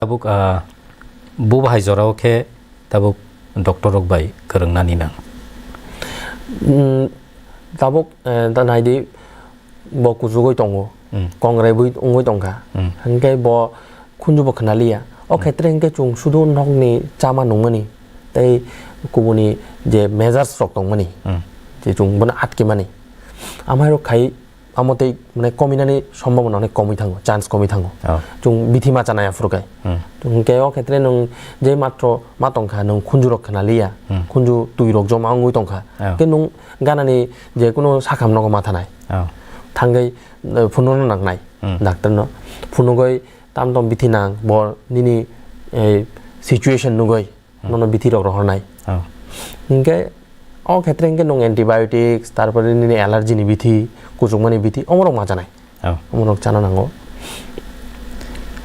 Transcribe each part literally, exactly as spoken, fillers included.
Tabuk, ah, bubaha hai jorao khe tabuk doctor rok bai kwrwngnani nang. Mm, tabuk, eh, da naidi bo kuchugwi tongo, Mm. kongrai bwi wngwi tongkha. Mm. Hinkhe bo khunju bo khna liya. O Mm. khetre hinkhe chwng sudu nokni chama nungmani tei kubuni je measures rok tongmani, Mm. je chwng bono atkimani. Amhairok khai Amo tei, mane, kominani sombhabona onek komwi thango, chance komwi thango. Oh. Chwng bithi ma chanai aphuru kai. Hmm. Hinkhe o khetre nwng je matro ma tongkha, nwng khunju rok khna liya, Hmm. khunju twi rok joma wngwi tongkha. Oh. Khe nwng ganani je kunu sakham nogo ma thanai. Oh. Thangwi, eh, phunukno nangnai, Hmm. doctor no. Phunugwi tam tom bithi nang, bo nini, eh, situation nugwi. Hmm. Nono bithi rok rohornai. Oh. Hinkhe o khetre hinkhe nwng antibiotics, tarpore nini allergy ni bithi, kuchukmani bithi, omorok ma chanai. Oh. Omorok chana nango.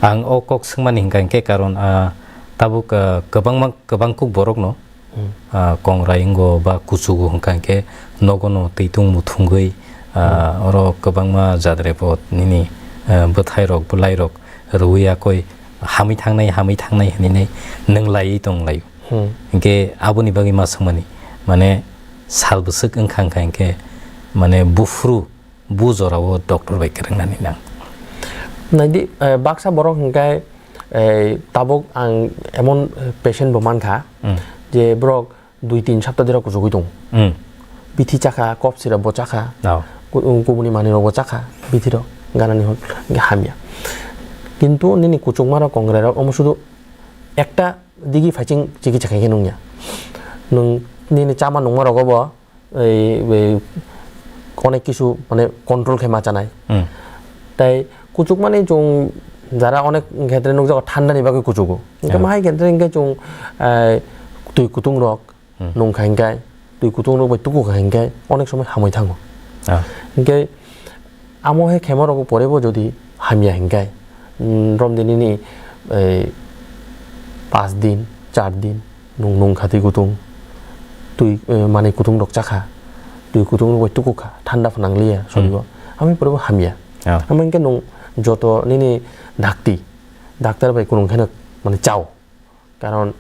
Ang o kok swngmani hinkha hinkhe karon, ah, tabuk, ah, kwbangma, kwbang kuk borokno, Hmm. ah, kongrai wngo ba kuchugo hinkha hinkhe nogono twi tung muthungwi, ah, Hmm. oro kwbangma jadre bo nini, ah, bwthairok, bwlairok rwui akoi hamwi thangnai, hamwi thangnai hinwi nai nwng laiwi tong laio. Hmm. Hinkhe aboni bagwi ma swngmani, mane, sal bwswk wngkha wngkha hinkhe, mane, buphuru bu jorao doctor bai kwrwngnani nang. Naidi, eh, baksa borok hinkhe, eh, tabuk ang emon, eh, patient bo mankha, Hmm. je borok dui tin sapta dera kuchugwi tongo. Hmm. Bithi chakha, kop sirap bo chakha, Oh. ku-, kubuni manwi rok bo chakha, bithi rok ganani hwn hamya. Kintu nini kuchukma rok kongrai rok omo sudu ekta digi phaiching chikitsa khaikhe nungya. Nwng nini chama nungma rogo bo, ei, ei, onek kisu, mane, control khe ma chanai. Hmm. Tai kuchukmani chwng jara onek khetre nukjago thandani bagwi kuchugo. Hinkhe Hmm. mahai khetre hinkhe chwng, eh, twi kutung rok, Hmm. nungkha hinkhe, twi kutung rok bai tukukha hinkhe onek somoi hamwi thango. Ah. Hinkhe amo hai khema rok pore bo jodi hamya hinkhe, mm, romdi nini, eh, paanch din, char din, nung, nungkha twi kutung, twi, eh, manwi kutung rok chakha, twi kutung rok bai tukukha, thanda phanang liya, Hmm. sorigo. Amo hai pore bo hamya. Ah. Amo hinkhe nung joto nini dakti, doctor bai kunung kheno, mane, chao. Karon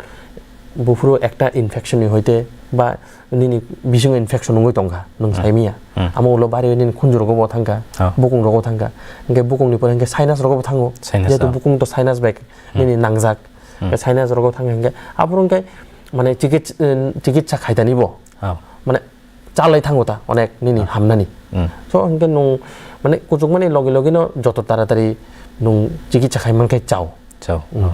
buphuru ekta infection ni hoite ba nini bisingo infection wngwi tongkha, nwng Hmm. saimanya. Hmm. Amo ulo bari nini khunju rogo bo thangkha, Oh. bukung rogo thangkha. Hinkhe bukung ni pore hinkhe sinus rogo bo thango. Sinus, Jehetu oh. bukung to sinus bai Hmm. nini nangjak. Hmm. Hinkhe sinus rogo thangkha hinkhe aphuru hinkhe mane chikits-, eh, chikitsa khaitani bo. Oh. Mane chalai thango ta onek nini Hmm. hamnani. Hmm. So hinkhe nwng mane kuchukmani logi logi no joto taratari nwng chikitsa khai mankhe chao. Chao. Mm.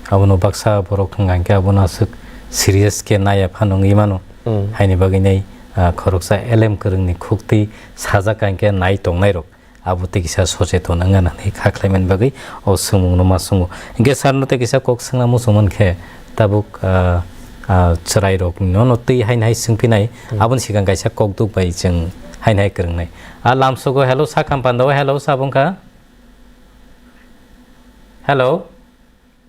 Abono baksa borok wngkha hinkhe abono aswk serious khe naiya phano wngwi mano. Mm. Haini bagwi nai, ah, khoroksa elem kwrwngni khuktwi sajak hinkhe nai tongnairok abo tei kisa socheton wngna hinwi kha khlaimani bagwi o swngmungno ma swngo. Hinkhe sarno tei kisa kok swngna muchung mankhe tabuk, ah, ah, chwrairokni nono twi haini hai swngphinai, Mm. aboni swkang kaisa kokduk bai chwng haini hai kwrwngnai. A lamsogo hello, sakham pandao hello, sabo wngkha. Hello.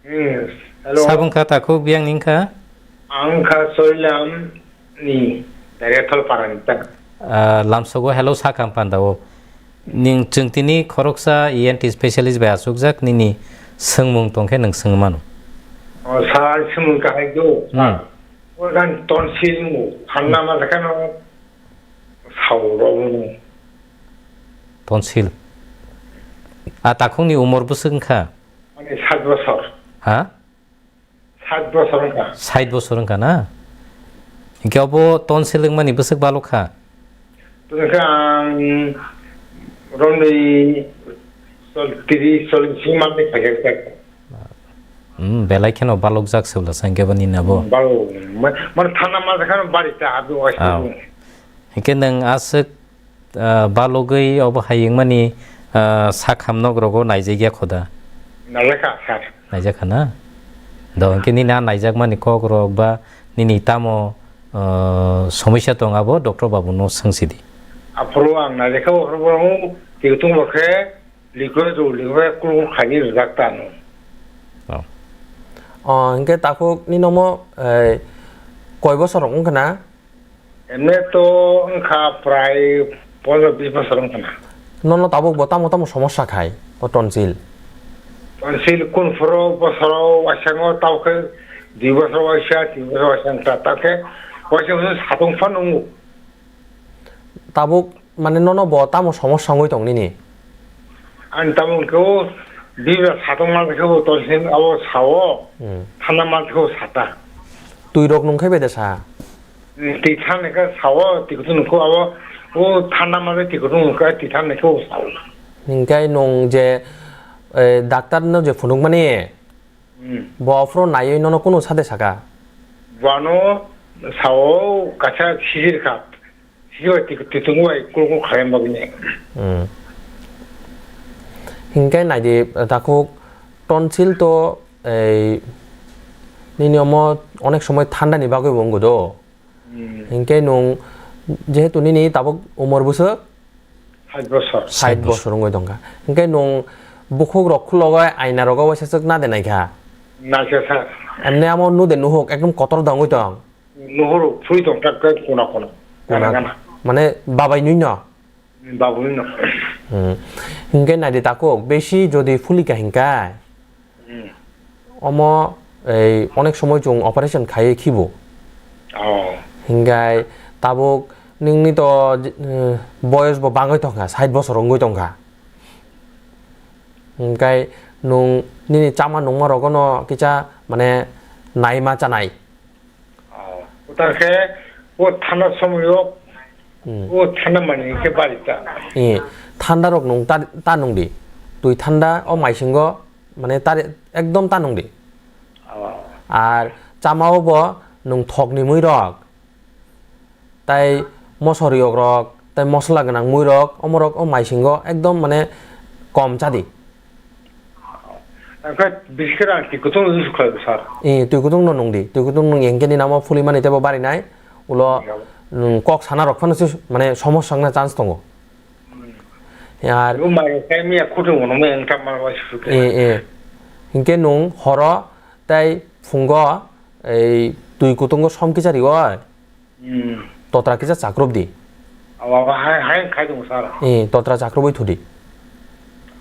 Hmm, hello. Sabo wngkha takhuk biyang ni wngkha? Ang wngkha Soilam ni Dairethal para ni ta. Ah, lamsogo hello sakham pandao. Ning chwng tini khoroksa E N T specialist bai achukjak nini swngmung tongkhe nwng swngwi mano. O, sir, swngmung kahai do. Hmm. O gan tonsil mo, thanna ma jakha no sao ro mo. Tonsil. A takhukni umor bwswk wngkha? Ani sat bosor. Ha? Sat bosor wngkha. Sait bosor wngkha na? Hinkhe obo tonsil wngmani bwswk balok kha? Tongkha ang romwi chol-, tris, chollis manwi khaikha. Hmm, belai kheno balok jak se bwla sa hinkhe bo nini abo. Balok, ma-, mane thana ma jakha bari ta abo waisa. Aw. Hinkhe nwng aswk ah, balogwi obo hai wngmani, ah, sakham nok rogo naijakya khoda? Naijakha, sir. Naijakha na? Do hinkhe nini a naijakmani kok rok ba nini tamo, ah, somosya tong abo doctor babu no swngsidi. Aphuru ang naijakha, aphuru bo ang twi kutung bo khe liquid rw, liquid kul kul khaini rwjak ta ano. Oh. Oh, hinkhe takhuk nini omo, eh, koi bosor rok wngkha na? Emne to wngkha prai pondro bis bosor wngkha na. Nono tabuk bo tamo tamo somosya khai o tonsil? Sil kun phoro bosoro waisang o tau khe dui bosor waisa, tin bosor waisa wng kha, tau khe waisa waisa satung phano wngo. Tabuk mane nono bo tamo somosya wngwi tong nini? Ani tamo wngkhe o bibra satung man khe bo tonsil abo sao, Hmm. thanda man khe bo sata. Twi rok nung khe bede sa? Twi thangnai khe sao, twi kutung nung khe abo, o thanda man twi kutung nung khe twi thangnai khe bo sao. Hinkhe nung je, eh, doctor no je phunukmani, Hmm. Bo aphuru naiwi nono kunu sade saka? Bono sao kaisa sijir kha. Sijir bai twi-, twitung bai kul kul khlaina bagwi nai. Hmm. Hinkhe naidi, takhuk tonsil to ei nini omo onek somoi thanda ni bagwi bo wngwi do. Hmm. Hinkhe nung jehetu nini tabuk umor bwswk Sait bosor. Sait bosor wngwi tongkha. Hinkhe nung bukhuk rok khulogwi aina rogo waisa swk na de naikha. Naikha sir. Emne amo nu de nuhuk ekdom kotor da wngwi tong. Nuhuru phui tong tak tak kuna kuna. Kuna. Gana gana. Mane babai nui no? Babu nui no. Hmm. Hinkhe naidi takhuk besi jodi phulika hinkai. Hmm. Omo, ei, onek somoi chwng operation khaiwi khibo. Oh. Hinkhai tabuk nini to, eh, boyos bo bangwi tongkha, sait bosor wngwi tongkha. Hinkhai nung nini chama nungma rogono kisa mane naima chanai. Oh, o ta khe o thanda somoio Hmm. o thanda manwi khe bari ta. Eh, thanda rok nung ta, ta nung di. Twi thanda o maisingo mane ta, ekdom ta nung di. Oh. Ar chama o bo nung thok ni mui rok, tai mosori rok, tai mosla gwnang mui rok, omo rok o maisingo ekdom mane kom cha di. Onkhe biskhe ang twi kutung use khlai sir. Eh, twi kutung no nung di. Twi kutung nung engke ni namo phuli mani tebo bari nai. Ulo, Yabo. mm, kok sana rok phano se mane somosya wngna chance tongo. Hmm. Ar Bo mai kai miya khutung no mai engta ma wa su. Eh, eh. Hinkhe nung horo tai phungo ei twi kutungo som kichari oi. Hmm. Totra kisa chakrup di. Awa, awa, hai, hai, khai tongo sir. Eh, totra chakrupwi thudi.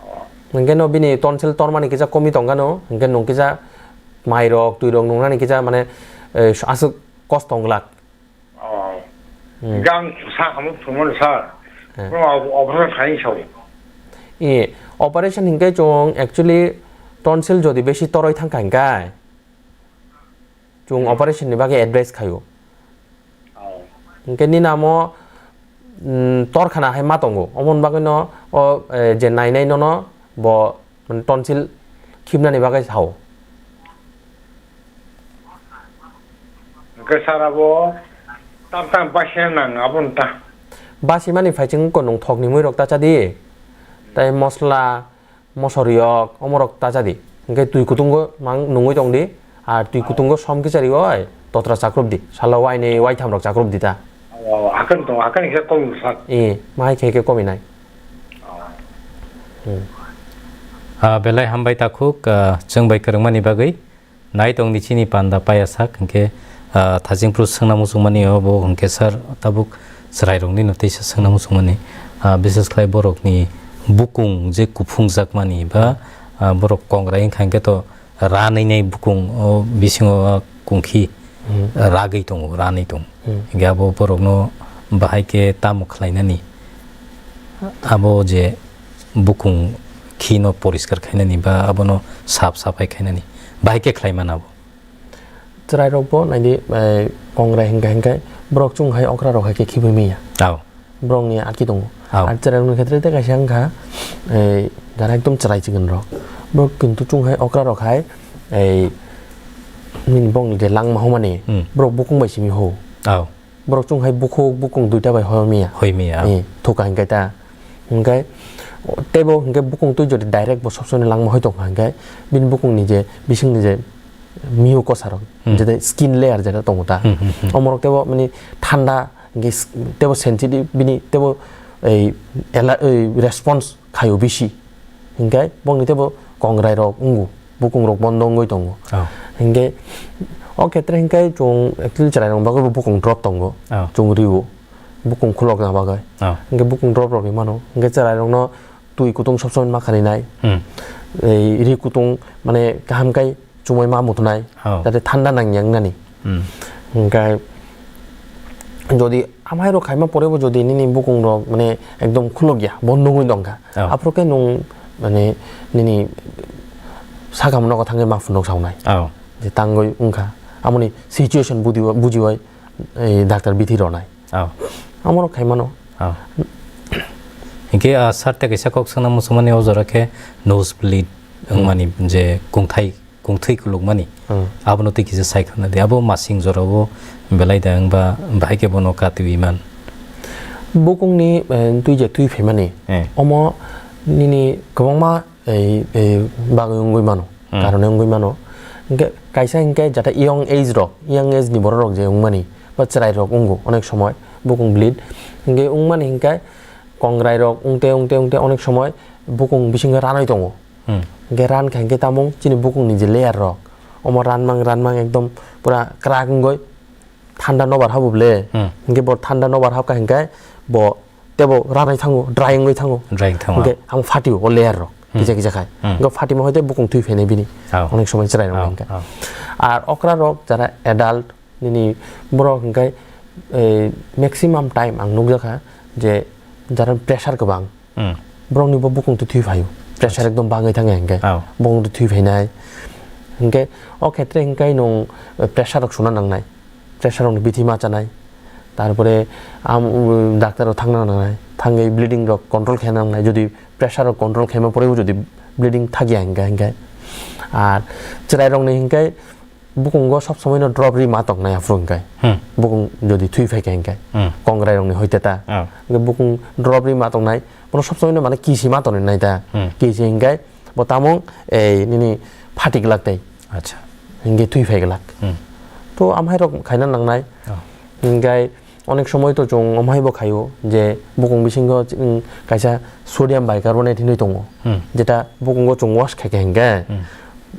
Oh. Hinkhe no bini tonsil tormani kisa komi tongkha no, hinkhe nung kisa mai rok, twi rok nungnani kisa mane, eh, aswk kosto wng glak. Oh. Hmm. Gang sa khamu phumon sir. Eh. Bo ob-, operation khai sao. Eh, operation hinkhe chwng actually tonsil jodi besi toroi thangkha hinkhe. Chwng operation ni bagwi advice khaio. Oh. Hinkhe nini amo, mm, torkhana hai ma tongo. Omoni bagwino o, eh, je nainai nono bo, mm, tonsil khibnani bagwi sao. Hinkhe sir abo tam tam baisa nang aboni ta. Basimani phaising ko nung thokni mui rok ta cha di. Tai mosla, mosori rok, omo rok ta cha di. Hinkhe twi kutungo mang nungwi tong di. Ar twi kutungo som kichari oi, totra chakrup di. Salo wainwi waitham rok chakrup di ta. Oh, hakan to, hakan khe kom sir. Eh, mahai khe khe komi nai. Oh. Hmm. Ah, belai hambai takhuk, ah, chwng bai kwrwngmani bagwi. Nai tong di chini panda paya sak, hinkhe, ah, thaching phuru swngna muchungmani o bo hinkhe sir tabuk chwrairokni no teisa swngna muchungmani, ah, bises khlai borokni bukung je kuphungjakmani ba, ah, borok kongrai wngkha hinkhe to ranwi nai bukung o bisingo, ah, kungkhi Hmm. ragwi tongo, ranwi tongo. Hmm. Hinkhe abo borokno bahai khe tamo khlainani? Abo je bukung khino poriskar khainani ba abono sap sapai khainani bahai khe khlai mano abo? Chwrairokbo naidi, eh, kongrai hinkha hinkhe borok chwng hai okra rok hai khe khibui manya. Tao. Borokni atki tongo. Tao. Ar chwrairokni khetre tei kaisa wngkha, eh, jara ekdom chwrai chikon rok. Borok kintu chwng hai okra rok hai, eh, nini bongni je langma humani Hmm. borok bukung bai simi ho. Tao. Borok chwng hai bukhuk bukung duita bai hoi manya. Hoi manya. Eh, thuka hinkhe ta. Hinkhe teibo hinkhe bukung twi jodi direct bo sob somoi langma hoi tongkha hinkhe bini bukungni je bisingni je miyo kosa rok Hmm. jete skin layer jeta tongo ta. Hmm, hmm, hmm. Omorok teibo mani thanda hinkhe s-, teibo sensitive bini teibo ei ela-, ei response khaio bisi. Hinkhe bongni teibo kongrai rok wngo, bukung rok bondo wngwi tongo. Oh. Hinkhe o khetre hinkhe chwng actually chwrai rok bagwi bo bukung drop tongo. Oh. Chwng rio bukung khulokna bagwi. Oh. Hinkhe bukung drop rok hinmano. Hinkhe chwrai rokno twi kutung sob somoi ma khani nai. Hmm. Ei ri kutung mane kaham kai chumui ma muthunai, Oh. jate thanda nang yang nani. Hmm. Hingkai jodi amai rok khaima pore bo jodi nini bukung rok mane ekdom khulok ya, bo nungui dong kha. Oh. Aphuru khe nung mane nini sakam nogo thangwi ma phunuk saunai. Oh. Je tangwi wng kha. Amoni situation budi-, bujiwai, ei, doctor bithi ronai. Oh. Amoro khaimano. Oh. Hinkhe, ah, sir tei kaisa kok swngna muchungmani o jora khe nose bleed Hmm. wngmani je kungthai, kungthwi kulukmani. Hmm. Abono tei kisa sai khwna di. Abo masing jorao belai da wngba bahai khe bono katiwi man. Bukungni, eh, twi je twi phaimani. Eh. Omo nini kwbangma ei, ei bagwi wngwi mano, Hmm. karone wngwi mano. Hingke kaisa hingke jata young age rok, young age ni borok rok je wngmani, ba chwrai rok wngo onek somoi bukung bleed. Hingke wngmani hingke kongrai rok wngte, wngte, wngte onek somoi bukung bisingo ranai tongo. Hmm. Hingke ran kha hingke tamung chini bukung ni je layer rok, omo ranmang, ranmang ekdom pura kwrak wngoi. Thanda nobar habo ble. Hmm. Hingke bo thanda nobar habkha hingke bo tebo ranai thango, dry wngwi thango. Dry wngwi thango. Hingke ang phatio o layer rok, Hmm. kisa kisa khai. Hmm. Hingke phatimo hoite bukung twi phainai bini. Oh. Onek somoi chwrai rok Oh, hingke. oh. Ar okra rok jara adult nini borok hingke, eh, maximum time ang nukjakha je jara pressure kwbang. Hmm. Borokni bo bukung twi phaio. Pressure Acha. ekdom bangwi thangya hingke. Oh. Bukung twi phainai. Hingke o khetre hingke nung, eh, pressure rok suna nangnai. Pressure rokni bithi ma chanai, tarpore am, um, doctor rok thangna nangnai, thangwi bleeding rok control khe nangnai, jodi pressure rok control khe ma pore jodi bleeding thakya hingka hingka. Ar chwrai rokni hingke bukungo sob somoi no drop ri ma tongnai aphuru hingke. Hmm. Bukung jodi thui phaikha hingke. Hmm. Kongrai rokni hoite ta. Oh. Hingke bukung drop ri ma tongnai, bono sob somoi no mane kisi ma tonwi nai ta. Hmm. Kisi hingke bo tamung ei nini phatik lak tei. Acha. Hingke thui phai glak. Hmm. To amhai rok khaina nangnai. Oh. Hingkai onek somoi to chwng amhai bo khaio je bukung bisingo, mm, kaisa sodium bicarbonate hinwi tongo. Hmm. Jeta bukungo chwng wash khaikha hingke Hmm.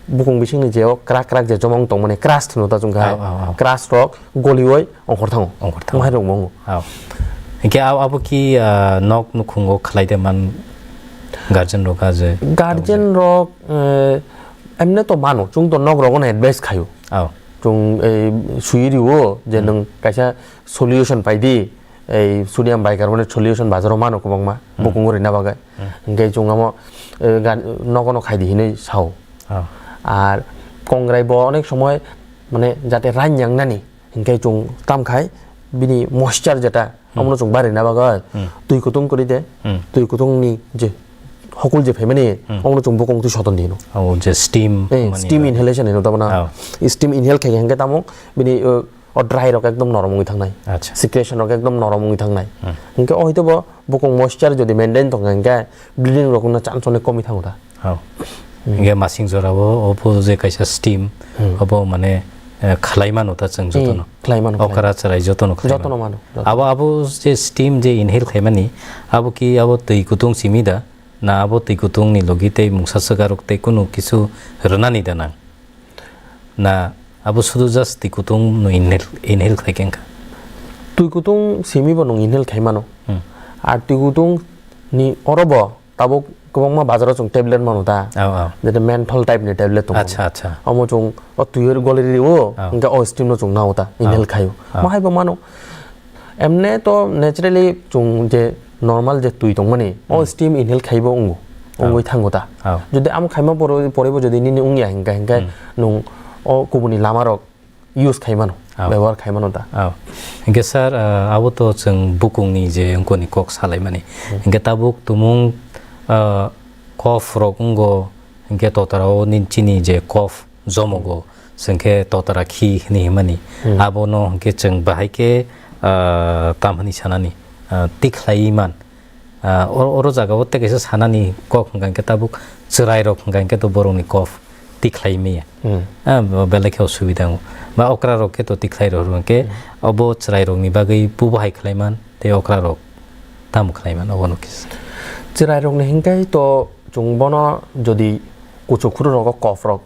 bukung bisingni je o krak krak je chomong tongmani crust hino ta chwng khai. Oh, oh, oh. Crust rok golioi ongkhor thango. Ongkhor thango. Amhai rok bo wngo. Oh. Hingke abo, abo ki, ah, nok nukhungo khlai de man guardian rok a je? Guardian rok, eh, emne to mano, chwng to nok rogo no advice khaio. Oh. Chwng, eh, sui rio je Hmm. nwng kaisa solution pai di, ei sodium bicarbonate solution bazaro mano kwbangma, Hmm. bukungo rina bagwi. Hmm. Hingke chwng amo, eh, gan-, nogo no khai di hinwi sao. Oh. Ar kongrai bo onek somoi mane jate rang yang nani. Hingke chwng tam khai bini moisture jeta, Hmm. omono chwng barina bagwi Hmm. twi kutung kwrwi de, Hmm. twi kutungni je hokul je phaimani, Hmm. omono chwng bukung twi soton dino. Oh, je steam Eh, mani steam ba? Inhalation hino tabana. Oh. Steam inhale khai hingke tamo bini, uh, o dry rok ekdom norom wngwi thangnai. Acha. Secretion rok ekdom norom wngwi thangnai. Hmm. Hingke o hoite bo bukung moisture jodi maintain tongkha hingke bleeding rok no chance onek komwi thango ta. Oh. Hmm. Hingke masing jora o, obo je kaisa steam, Hmm. obo mane, eh, khlai mano ta chwng Hmm, jotono. Khlai mano, khlai Okra mano. Chwrai jotono khlai Jotono mano. Mano, jotono. Abo, abo je steam je inhale khlaimani, abo ki abo twi kutung simi da? Na abo twi kutung ni logi tei mungsa swkang rok tei kunu kisu rwnani da nang? Na abo sudu just twi kutung no inhale, inhale khlai khe wngkha? Twi kutung simi bo nwng inhale khai mano. Hmm. Ar twi kutung ni oro bo tabuk kwbangma bazaro chwng tablet mano ta. Oh, oh. Jete menthol type ni tablet tongo. Acha, acha. Omo chwng o twi goli rio, Oh. hingke o steam no chwng nao ta, inhale Oh. khaio. Oh. Mahai bo mano. Emne to naturally chwng je normal je twi tongmani, o Hmm. steam inhale khaibo wngo, Oh. wngwi thango ta. Oh. Jodi amo khaima poro-, poribo jodi nini wngya hingka hingke Hmm. nwng o kubuni lama rok use khaimano, Oh. bebohar khaimano ta. Oh. Hingke sir, ah, abo to chwng bukungni je wngkoni kok salaimani. Hmm. Hingke tabuk tumung, ah, cough rok wngo, hingke totarao ni chini je cough jomogo, chwng khe totara khi hwnwi himani. Hmm. Abono hwnkhe chwng bahai khe, ah, tam hwnwi sanani, ah, tikhlaiwi man. Ah, oro, oro jagao tei kaisa sanani kok hwnkha hwnkhe tabuk chwrai rok hwnkha hwnkhe to borokni kok tikhlai maya. Hmm. Ah, bo belai khe osubida wngo. Ba okra rok khe to tikhlai rok hwnkhe Hmm. obo chwrai rokni bagwi bubo hai khlai man tei okra rok tamo khlai man obono kisa. Chwrai rokni hwnkhe to Chwng bono jodi kuchuk khuru rogo kok rok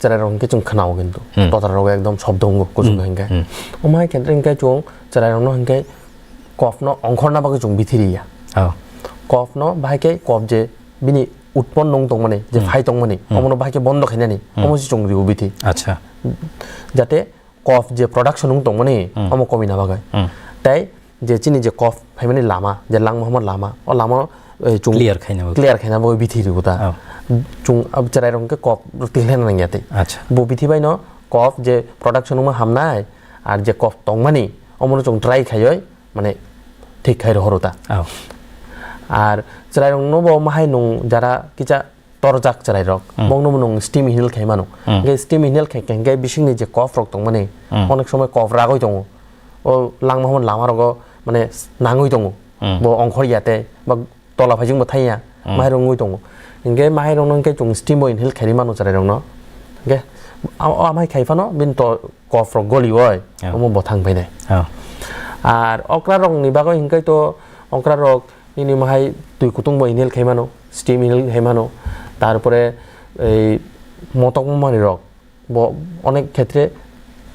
cherai rok hinkhe chwng khwnao kintu. Hmm. Totra rogo ekdom sobdo wngo kuchuk Hmm. hinkhe. Hmm. Omo hai khe hinkhe chwng cherai rokno hinkhe kok no ongkhorna bagwi chwng bithi riya. Oh. Kok no bahai khe kok je bini utpon nung tongmani, je Hmm. phai tongmani, Hmm. omono bahai khe bondo khainani, Hmm. omo se chwng rio bithi. Acha. Jate kof je production nung tongmani, Hmm. omo komi na bagwi. Hmm. Tai je chini je kof phaimani lama, je langma hwnma lama, o lama, eh, chwng Clear khaina bagwi. Clear khaina bagwi bithi rio ta. Oh. Chwng ab cherai rok khe kof tihlena nangya tei. Acha. Bo bithi bai no kof je production nungma hamnai, ar je kof tongmani, omono chwng dry khaioi, mane thik khai rohoro ta. Oh. Ar cherai rok no bo mahai nung jara kicha torjak cherai rok, Hmm. bongno bo nung steam inhale khai mano. Hmm. Hingke steam inhale khai khai hingke bisingni je kof rok tongmani, Hmm. onek somoi kof ragoi tongo. O langma hwnma lama rogo mane nangoi tongo. Hmm. Bo ongkhor ya tei ba tola phaijing bo thaiya, Hmm. mahai rok wngwi tongo. Hingke mahai rok no hingke chwng steam bo inhale khairi mano cherai rok no. Hingke a-, o amhai khai phano bini to kof rok goli oi, Oh. omo bo thang phainai. Oh. Ar okra rok ni bagwi hingke to okra rok nini mahai twi kutung bo inhale khai mano, steam inhale khai mano. Tarpore ei motok mani rok bo onek khetre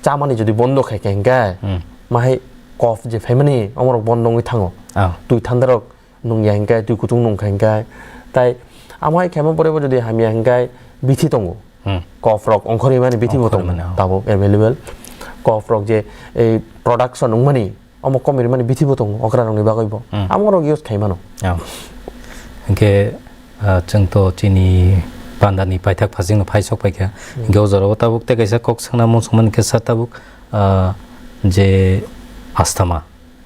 chamani jodi bondo khai khai hingke Hmm. mahai kof je phaimani omorok bondo wngwi thango. Oh. Twi thanda rok nungya hingke, twi kutung nungkha hingke. Tai amhai khaima pore bo jodi hamya hingke bithi tongo. Hmm. Kof rok ongkhorwi mani bithi bo Ongkhorwi tongo. Mani, oh. Tabuk available. Kof rok je ei production wngmani omo komiri mani bithi bo tongo okra rokni bagwi bo. Hmm. Amo rok use khai mano. Oh. Hingke, ah, chwng to chini pandani paithak phasingno phai sok paikha. Hmm. Hingke o jorao tabuk tei kaisa kok swngna muchung mankhe sa tabuk, ah, je asthma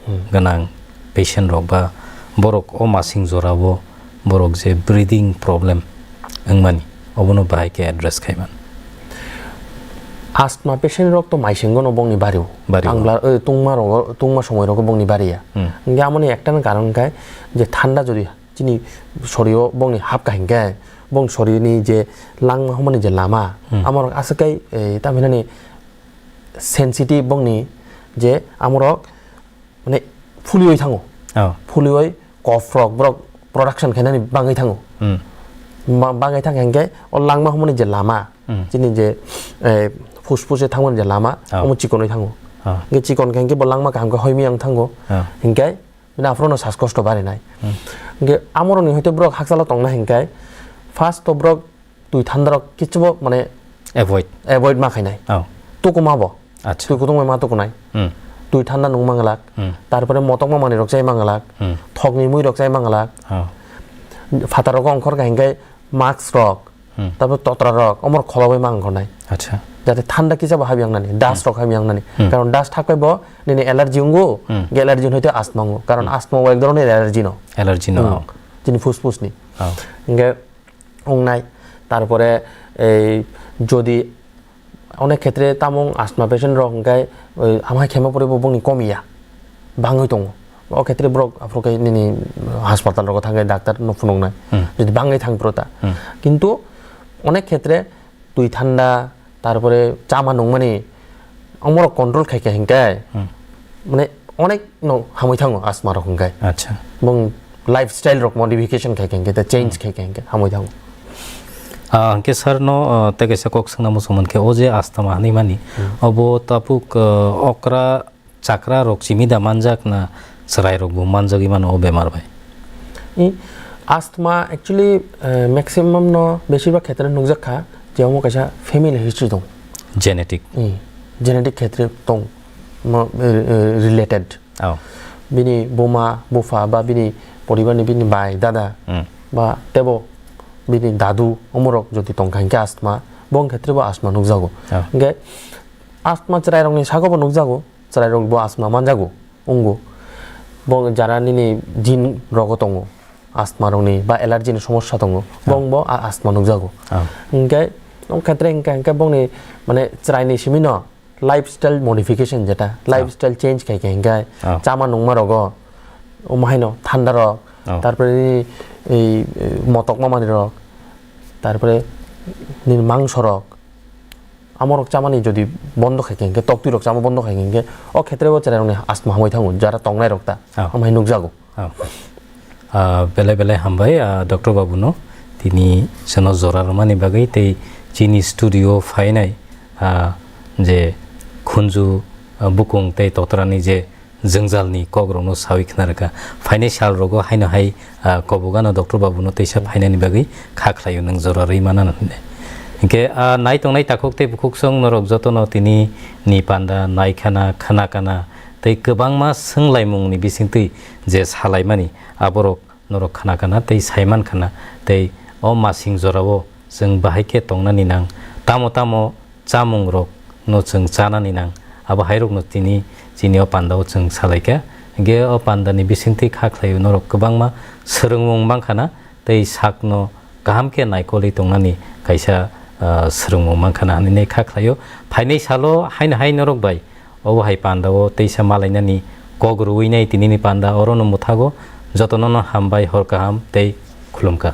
Hmm. gwnang patient rok ba borok o masing jorao borok je breathing problem wngmani, obono bahai khe address khai man. Asthma patient rok to maisingo no bongni bario. Bario. Ang bla, eh, tungma rogo, tungma somoi rogo bongni bariya. Hmm. Hingke amoni ekta no karon khe je thanda jodi chini sorio bongni hapka hingke bong sorini je langma hwnmani je lama Hmm. amorok aswk kai, eh, tamhinani sensitive bongni je amorok mane fulioi thango. Oh. Fulioi kof rok borok production khainani bangwi thango. Hmm. Ma-, bangwi thangkha hingke o langma hwnmani je lama, Hmm. chini je, eh, fuspuse thangmani je lama, Oh. omo chikonwi thango. Oh. Hingke chikon khe hingke bo langma kaham khe hoimya wng thango. Oh. Hingke bini aphuru no saskosto barinai. Hmm. Hingke amoroni hoite borok hakchalo tongna hingke first to borok twi thandarok kichubo mane Avoid. avoid ma khainai. Oh. Tukuma bo. Acha. Twi kutung bai ma tukunai. Hmm. Twi thanda nung manglak. Hmm. Tarpore motokma manwi rok chai manglak. Hmm. Thokni mui rok chai manglak. Oh. Phataro ongkhor kha hingke mask rok. Hmm. Tarpore totra rok omor kholo bai mang khonai. Acha. Jate thanda kisa bo habiyang nani, dust Hmm. rok habiyang nani. Hmm. Karon dust thakbai bo nini allergy wngo, Hmm. ge allergy hoite asthma wngo. Karon Hmm. asthma o ek dhoronor allergy no. Allergy no. Hmm. Oh. Chini fuspus ni. Oh. Hingke wngnai. Tarpore ei jodi onek khetre tamo asthma patient rok hingke, oi, amhai khema pore bo bongni komiya, bangwi tongo. O khetre borok aphuru khe nini hospital rogo thangkhe doctor no phunuknai. Hmm. Jodi bangwi thang phuru ta. Hmm. Kintu onek khetre twi thanda, tarpore chama nungmani omorok control khai kha hingke, Hmm. mane onek no hamwi thango asthma rok hingke. Acha. Bong lifestyle rok modification khai kha hingke, ta change Hmm. khai kha hingke hamwi thango. Ah, hingke sir no, ah, tei kaisa kok swngna muchung mankhe, o je asthma hinwi mani, Hmm. obo tabuk, ah, okra chakra rok simi da manjak na chwrai rok bo manjagwi mano o bemar bai? I asthma actually, eh, maximum no besibak khetre nukjak kha je omo kaisa family history dong. Genetic. I genetic khetre tong mo, eh, eh, related. Oh. Bini buma, bupha ba bini poribar ni bini bai, dada Hmm. ba tebo bini dadu omorok jodi tongkha hingke asthma, bong khetre bo asthma nukjago. Oh. Hingke asthma chwrai rokni sago bo nukjago. Chwrairok bo asthma manjago, wngo. Bo jara nini gene rogo tongo, asthma rokni ba allergy ni somosya tongo, Ah. bong bo a-, asthma nukjago. Ah. Hingke, o khetre hingke, hingke bongni, mane, chwraini simi no lifestyle modification jeta, Ah. lifestyle change khai khe hingke, Ah. chama nungma rogo, omo haino thanda rok, Ah. tarpore nini, ei, ei, motokma manwi rok, tarpore nini mangso rok, amorok chamani jodi bondo khai khe, hingke toktwi rok chama bondo khai khe, hingke o khetre bo chwrai rokni asthma hamwi thango, jara tongnai rok ta, Oh. hamhai nukjago. Oh. Ah, belai belai hambai, ah, Doctor Babu no tini chwngno jora rwmani bagwi tei chini studio phainai, ah, je khunju, ah, bukung tei totrani je jwngjalni kokrokno sawi khna rwkha. Phainai salrogo haino hai, ah, kobogano doctor babuno teisa phainani bagwi kha khlaio, nwng jora rwi manano hwnwi. Hinkhe, ah, nai tongnai takhuk tei bukhuksong norok jotono tini ni panda nai khana, khna kana tei kwbangma swnglaimungni bisingtwi je salaimani aborok norok khna kana tei saiman khana tei o masing jorao chwng bahai khe tongnani nang, tamo tamo chamungrokno chwng chanani nang, abo hairokno tini chini o pandao chwng salaikha. Hinkhe o pandani bisingtwi kha khlaio norok kwbangma swrwngmung mankha na tei sakno kaham khe naikolwi tongnani kaisa, ah, swrwngmung mankha na hwnwi kha khlaio. Phainai salo haino hai norok bai obo hai pandao teisa malainani kok rwui nai tinini panda orono mwthago. Jotono no hambai, hor kaham tei khulumkha.